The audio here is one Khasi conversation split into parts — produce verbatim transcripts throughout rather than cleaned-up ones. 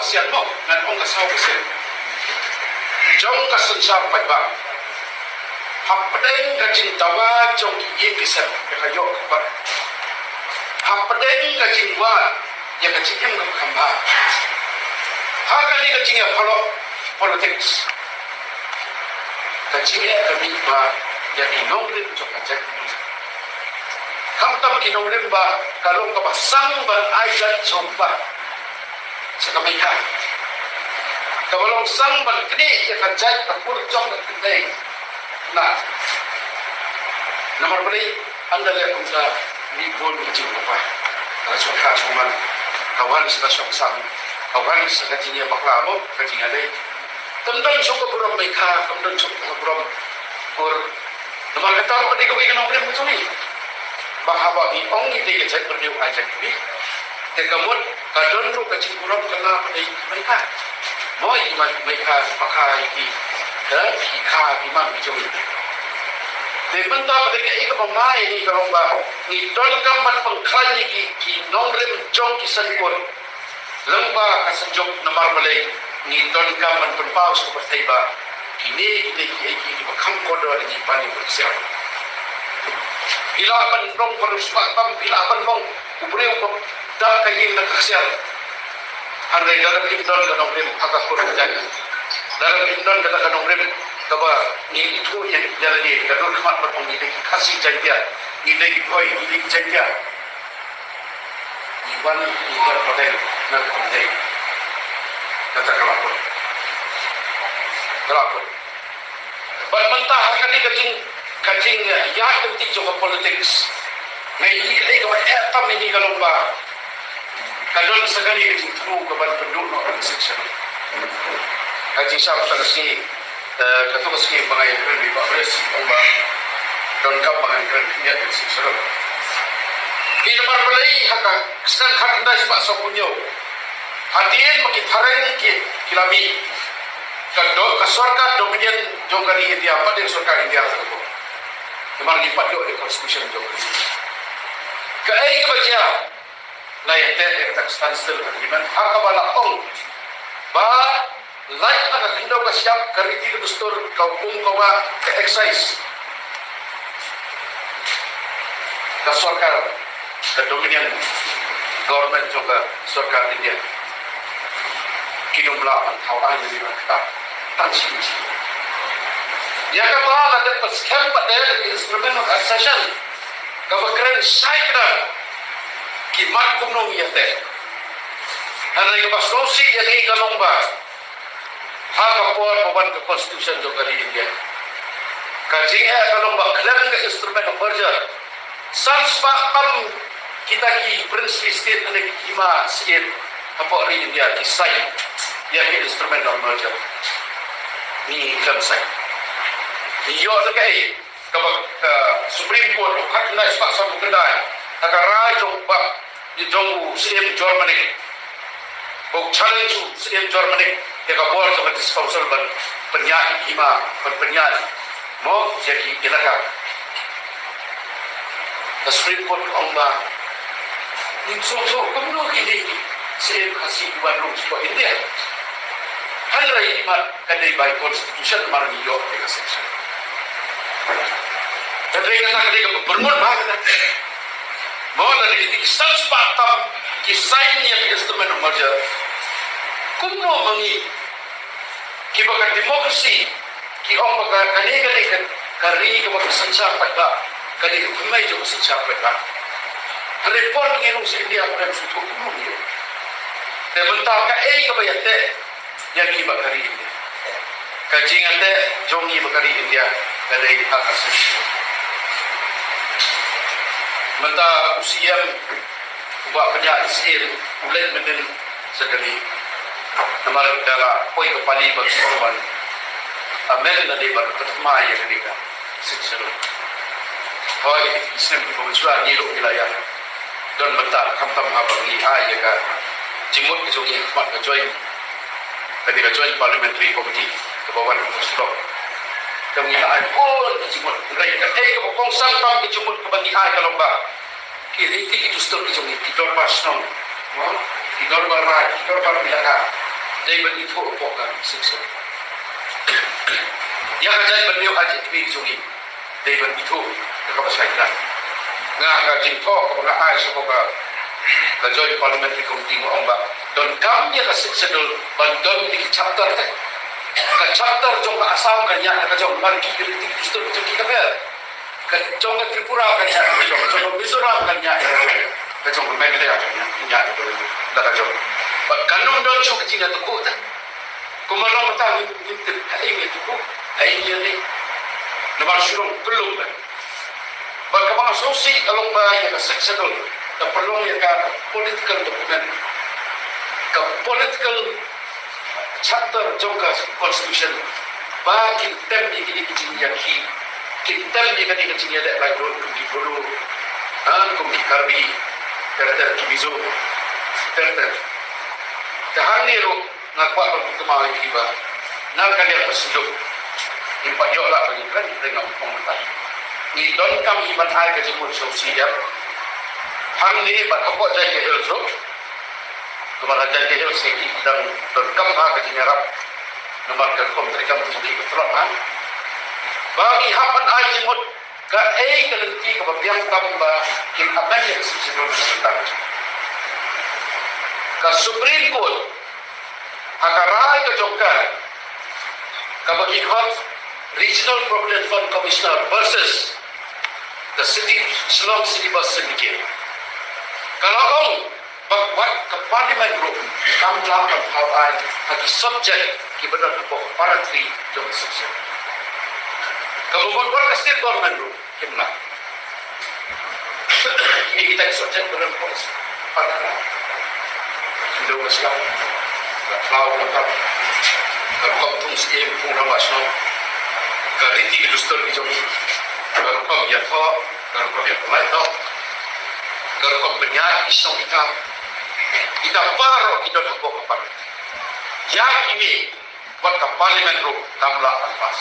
Sian mo, ngan ong ka saw ka sien jong ka synshar paidbah. Hapdeng ka jingdawa jong ki ïing ki sem, ka ïoh ka pat. Hapdeng ka jingwad ïa ka jingim ka kham bha. Ha kane ka jingïaphalok politics, ka jingeh ka mih ba ïa ki nongrim jong ka jait. Khamtam ki nongrim ba ka long kaba sang ban ai jait sha u kpa, sha ka meikha. Kaba long sang ban knieh ïa ka jait ka kur jong ka kynthei. Na, namar balei? Ynda leh kumta, mih bun ka jingkyrpad. Ka shong kha shong man, ka wan sha ka shong sang, ka wan sha ka jingïabakla mo, ka jingïadei. Kam don shuh ka burom meikha, kam don shuh ka burom kur. Namar kata ka dei kawei ka nongrim ka jong ngi. Ba haba ngi ong ngi dei ka jaitbynriew, ai jait bynriew, te ka mut ka don ruh ka jingburom ka la ka dei meikha. Mo, i meikha, i pakha, i ki, eh, i kha, i man ki jong ngi. Te mynta ka dei kaei kaba mai ngi ka long ba ngi donkam ban pynkhlaiñ ïa ki, ki nongrim jong ki saiñ kur. Lem bad ka seng jong, namar balei? Ngi donkam ban pynpaw sha ka pyrthei ba kine ki dei kiei kiei kiba kham kordor ïa ngi ban ïa ka ksiar. Phi lah ban long ba riewspah tam, phi lah ban long u briew ba dap ka ïing da ka ksiar. Hynrei lada phim don ka nongrim ha ka kur ka jait, lada phim don kata ka nongrim kaba ngi ithuh ïa, ïa lade, ka dur khmat ban ong ngi dei ki Khasi Jaiñtia, ngi dei ki Khoi, ngi dei ki Jaiñtia. Ngi wan ngi ïa pateng na ka kynthei. Kata ka la kut. Ka la kut. Bad mynta ha kane ka jing, ka jing, eh, ïaid lynti jong ka politics, nga ïohi kaei kaba eh tam ïa ngi ka long ba ka don sa kane ka jingthmu kaban pynduh noh ka Sixth Schedule. Ka jingshah kata ka sngi, eh, kato ka sngi ba nga ïakren bad i Bah Press, ong ba donkam ba ngan kren khyndiat ïa ka Sixth Schedule. Ki, namar balei? Ha ka snem khatkhyndai spah sawphew hynñiew, hadien ba ki phareng ki, ki la mih, ka do, ka sorkar Dominion jong ka ri India, pat ïa ka sorkar India ka, namar ngi pat ïoh ïa ka constitution jong ka ri. Kaei kaba jia? La ïateh ïa kata ka Standstill Agreement, ha kaba la ong ba lait na ka khyndew ka shyiap, ka riti ka dustur, ka hukum ka wah, ka excise, ka sorkar, ka Dominion Government jong ka sorkar India, kim lah ban thaw aiñ ïa kata. Tang shi shi. Ïa kata la dep ban skhem pat da ka Instrument of Accession kaba kren shai kdar. Ki mat kumno ngi ïateh. Hynrei kaba sngewsih ïa ngi ka long ba ha ka por ba wan ka Constitution jong ka ri India, ka jingeh ka long ba khlem ka Instrument of Merger, san spah tam kita ki princely state, lane ki hima syiem hapoh ri India, ki sign ïa ki Instrument of Merger. Ngi khlem sign. Ngi ïoh da kaei? Kaba ka Supreme Court, khatkhyndai spah sawphew khyndai, ha ka rai jong u Bah, jong u Syiem Germany, ba u challenge u Syiem Germany ïa ka bor jong ka District Council ban pynïaid ïa ki hima, ban pynïaid, mo, ïa ki elaka. Ka Supreme Court ka ong ba ngim sngewthuh kumno ki dei ki Syiem Khasi ki wan rung shapoh India. Hynrei imat ka dei by constitution, namar ngi ïoh ïa ka section. Hynrei kata ka dei kaba byrngut bha kata. Mo, lada ki dei ki san spah tam ki sign ïa ka Instrument of Merger, kumno ma ngi kiba ka democracy ki ong ba ka, kane ka dei ka, ka ri kaba ka synshar paidbah, ka dei ka thymmei jong ka synshar paidbah. Hynrei por ngi rung sha India, ba ngi sngewthuh kumno ngi ïoh. Te mynta kaei kaba ïateh ïa ngi bad ka ri India? Ka jingïateh jong ngi bad ka ri India ka dei ha ka Sixth Schedule. Mynta u Syiem uba pynïaid syiem u leit mynnin sa kane. Namar da la poi ka pali ba ki ong ban amend lane ban pynthymmai ïa kane ka Sixth Schedule. Hooid, ki snem kiba mynshuwa ngi ruh ngi la ïa don bynta, khamtam haba ngi ai ïa ka jingmut ka jong ngi ha khmat ka joint, kane ka Joint Parliamentary Committee kaba wan ha Shillong. Te ngi la ai bun ka jingmut, hynrei kaei kaba kongsan tam ka jingmut kaba ngi ai ka long ba ki riti ki dustur ki jong ngi, ki dorbar shnong, mo, ki dorbar raij, ki dorbar elaka, Dei ban ithuh hapoh ka Sixth Schedule. Ïa ka jaitbynriew ha jingkmen jong ngi. Dei ban ithuh da kaba shai khyndiat. Nga ka jingthoh kaba nga ai sha ka, ka Joint Parliamentary Committee nga ong ba donkam ïa ka Sixth Schedule ban don ïa ki chapter te. Ka chapter jong ka Assam kan ïaid da ka jong, bad ki riti ki dustur jong ki ka ber. Ka jong ka Tripura kan ïaid da ka jong, ka jong ka Mizoram kan ïaid da ka jong, ka jong ka Meghalaya kan ïaid da ka jong. Bad kan ym don shuh ka jingïathuhkhana te. Kumba long mynta ngim, ngim tip ha ïing ïathuhkhana, ha ïing ïaleh. Namar shu long kyllum bad. Bad kaba nga sngewsih ka long ba ïa ka Sixth Schedule ka pynlong ïa ka political document, ka political chapter jong ka Constitution, ba kin tem ïa kine ki jingïakhih, kin tem ïa kane ka jingïaleh laitluid kum ki Bodo, ha, kum ki Karbi, ter ter, ki Mizo, ter ter. Te hangne ruh nga kwah ban pynkynmaw ïa phi ba na ka liang ka sdang, ngim pat ïoh lah ban ïakren, te nga ong mynta ngi donkam hi ban ai ka jingmut sha u CM hangne bad hapoh Jaintia Hills ruh. Namar ha Jaintia Hills ki dang donkam ha ka jingïarap. Namar ka rukom treikam ka jong ki ka tlot ha. Ba ngi hap ban ai jingmut kaei ka lynti kaba biang tam ba kin amend ïa ka Sixth Schedule ka bynta ka Supreme Court ha ka rai ka jong ka, kaba ki khot Regional Provident Fund Commissioner versus the City, Shillong City Bus Syndicate. Ka la ong ba wat ka Parliament ruh kam lah ban thaw aiñ ha ki subject kiba don hapoh Para Three jong ka Sixth Schedule. Kaba mut wat ka State Government ruh kim lah. Ki dei kita ki subject ba don hapoh Para Three. Ynda ka sdang ka thlaw ka rukom, ka rukom thung syiem, thung rangbah shnong, ka riti ka dustur ki jong ngi, ka rukom ïathoh, ka rukom ïapynlait doh, ka rukom pynïaid ki shnong ki thaw, kita baroh ki don hapoh ka Para Three. Ïa kine wat ka Parliament ruh kam lah ban pass.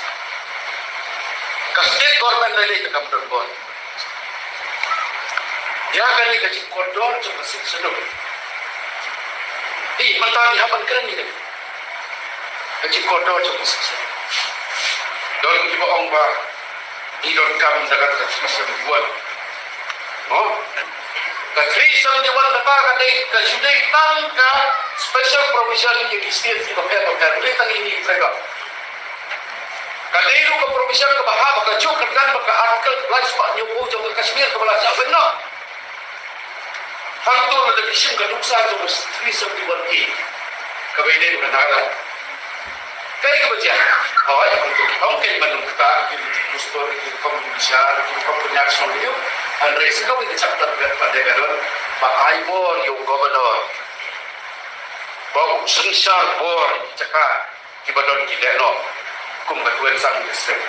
Ka State Government lei lei te kam don bor. Ïa kane ka jingkordor jong ka Sixth Schedule. Ei, mynta ngi hap ban kren ïa kane ka jingkordor jong ka Sixth Schedule. Don kiba ong ba ngi donkam da kata ka three seventy-one. Mo? Ka three seventy-one kata ka dei, ka shu dei tang ka special provision ïa ki state kiba pher ba pher, dei tang ïa kine ki tribal. Ka dei ruh ka provision kaba hap, ba ka juh kyrdan bad ka Article kaba lai spah hynñiewphew jong ka Kashmir kaba la shah pynnoh. Hangto lada phi shim ka nuksa jong ka three seventy-one A, kaba ïadei bad ka Nagaland. Kaei kaba jia? Hooid, hangto ki ong kein ban ym ktah ki rukom dustur, ki rukom bishar, ki rukom pynïaid shnong, hynrei sa kawei ka chapter ba dei ka don ba ai bor ïa u Governor ba u synshar bor ïa ki jaka kiba don ki lehnoh kum ka Tuensang District.